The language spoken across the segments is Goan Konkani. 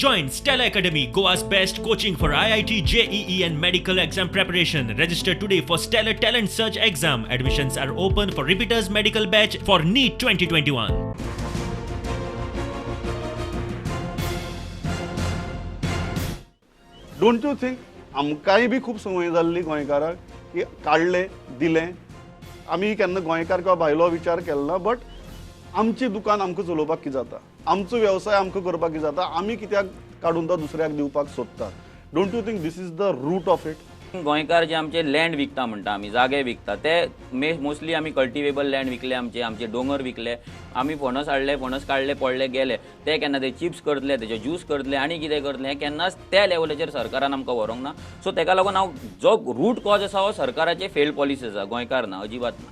Join Stella Academy, Goa's best coaching for IIT, JEE and medical exam preparation. Register today for Stellar Talent Search exam. Admissions are open for repeaters medical batch for NEET 2021. Don't you think आमकांय बी खूब संवय जाल्ली गोंयकाराक की काडलें दिलें, आमी केन्ना गोंयकार किंवा भायलो विचार केलो ना, बट आमची दुकान आमकां चलोवपाक कितें जाता, आमचो वेवसाय आमकां करपाक कितें जाता, आमी कित्याक काडून तो दुसऱ्याक दिवपाक सोदतात? Don't you think this is the root of it? गोंयकार जे आमचे लँड विकता म्हणटा, आमी जागे विकता, ते मोस्टली आमी कल्टिवेबल लँड विकले, आमचे आमचे दोंगर विकले, आमी फणस हाडले, फणस काडले, पडले, गेले, ते केन्ना ते चिप्स करतले, तेजे ज्यूस करतले आनी कितें करतले, हें केन्नाच त्या लेवलाचेर सरकारान आमकां व्हरूंक ना. सो तेका लागून हांव जो रूट कॉज आसा हो सरकाराचे फेल्ड पॉलिसी आसा, गोंयकार ना, अजिबात ना.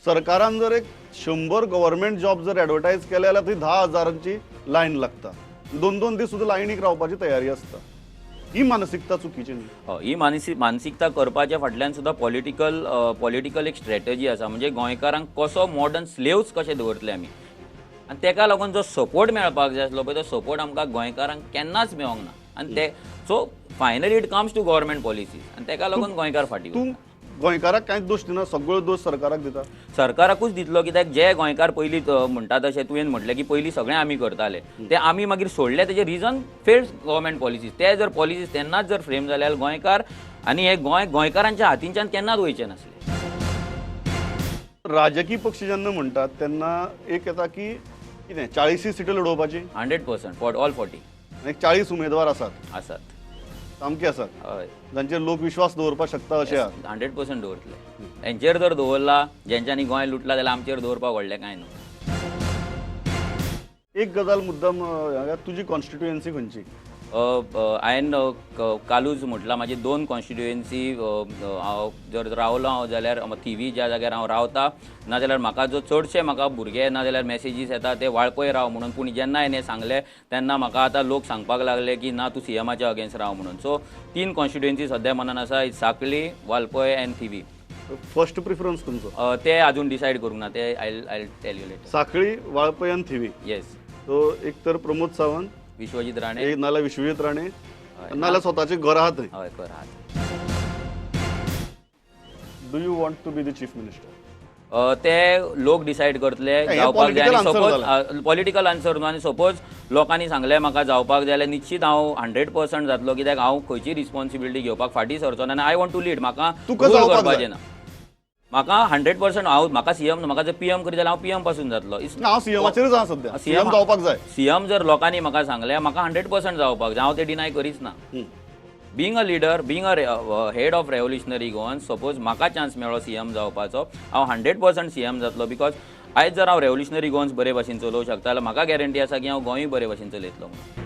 सरकारान जर एक 100 गव्हर्मेंट जॉब जर एडवर्टायज केले जाल्यार थंय 10,000ची लायन लागता, 2-2 दीस सुद्दां लायनीक रावपाची तयारी आसता. ही मानसिकता चुकीची न्ही? हय, ही मानसिकता करपाच्या फाटल्यान सुद्दां पॉलिटिकल एक स्ट्रॅटजी आसा. म्हणजे गोंयकारांक कसो मॉडर्न स्लेव्स कशे दवरतले आमी, आनी तेका लागून जो सपोर्ट मेळपाक जाय आसलो पळय, तो सपोर्ट आमकां गोंयकारांक केन्नाच मेळोंक ना. आनी ते so finally it comes to government policies, आनी तेका लागून गोंयकार फाटीं तूं गोंयकाराक कांयच दोश दिना, सगळो दोश सरकाराक दिता? सरकाराकूच दितलो, कित्याक जे गोंयकार पयलीं म्हणटा तशें तुवें म्हटलें की पयलीं सगळें आमी करताले, ते आमी मागीर सोडले, तेजें रिजन फेल्ड गव्हर्मेंट पॉलिसीज. ते जर पॉलिसीज तेन्नाच जर फ्रेम जाले जाल्यार गोंयकार आनी हे गोंय गोंयकारांच्या हातींच्यान केन्नाच वयचें नासलें. राजकीय पक्ष जेन्ना म्हणटात तेन्ना एक येता की कितें 40 सिटां लडोवपाची, 100% फॉर ऑल 40, आनी 40 उमेदवार आसात, आसात, सामके आसात, हय, जांचेर लोक विश्वास दवरपाक शकता अशें आसा. 100% दवरतले. हेंचेर जर दवरला, जेंच्यांनी गोंय लुटला, जाल्यार आमचेर दवरपाक व्हडलें कांय न्हू. एक गजाल मुद्दम, तुजी कॉन्स्टिट्युएन्सी खंयची? हांवें कालूच म्हटलां, म्हाजी 2 कॉन्स्टिट्युएन्सी. हांव जर रावलो हांव जाल्यार थिवी ज्या जाग्यार हांव रावता, नाजाल्यार म्हाका जो चडशे म्हाका भुरगे नाजाल्यार मॅसेजीस येता ते वाळपय राव म्हणून. पूण जेन्ना हांवें हें सांगलें तेन्ना म्हाका आतां लोक सांगपाक लागले की ना, तूं सीएमाच्या अगेन्स्ट राव म्हणून. सो 3 कॉन्स्टिट्युएन्सी सद्या मनान आसा, सांखळी, वाळपय आनी थिवी. फर्स्ट प्रिफरन्स तुमचो? ते अजून डिसायड करूंक ना, ते I tell you later. Sanquelim, Valpoi आनी थिवी. येस. सो एक तर प्रमोद सावंत, विश्वजीत राणे, एक नाल्यार विश्वजीत राणे, नाल्यार स्वताचें घर आहा थंय. हय, घर आहा. Do you want to be the chief minister? ते लोक डिसायड करतले हे जावपाक जाय. political आनी answer suppose, जाला. पॉलिटिकल आन्सर न्हू. आनी सपोज लोकांनी सांगलें म्हाका जावपाक जाय जाल्यार निश्चीत हांव 100% जातलो, कित्याक हांव खंयची रिस्पॉन्सिबिलिटी घेवपाक फाटीं सरचो ना. आनी I want to lead, म्हाका तुका रूल जावपाक करपाचें जाय. ना. म्हाका 100% हांव, म्हाका सीएम, म्हाका जर पीएम करीत जाल्यार हांव पीएम पासून जातलो. ना, हांव सीएमाचेरच आसा सद्या. सीएम जावपाक जाय. सीएम जर लोकांनी म्हाका सांगलें, म्हाका 100% जावपाक जाय, हांव तें डिनाय करीच ना. Being a leader, being a head of revolutionary Goan, suppose म्हाका चान्स मेळ्ळो सीएम जावपाचो, हांव 100% सीएम जातलो. Because आयज जर हांव रेव्होल्युशनरी गोवन्स बरे भाशेन चलोवंक शकता जाल्यार म्हाका गॅरंटी आसा की हांव गोंयूय बरे भाशेन चलयतलो म्हणून.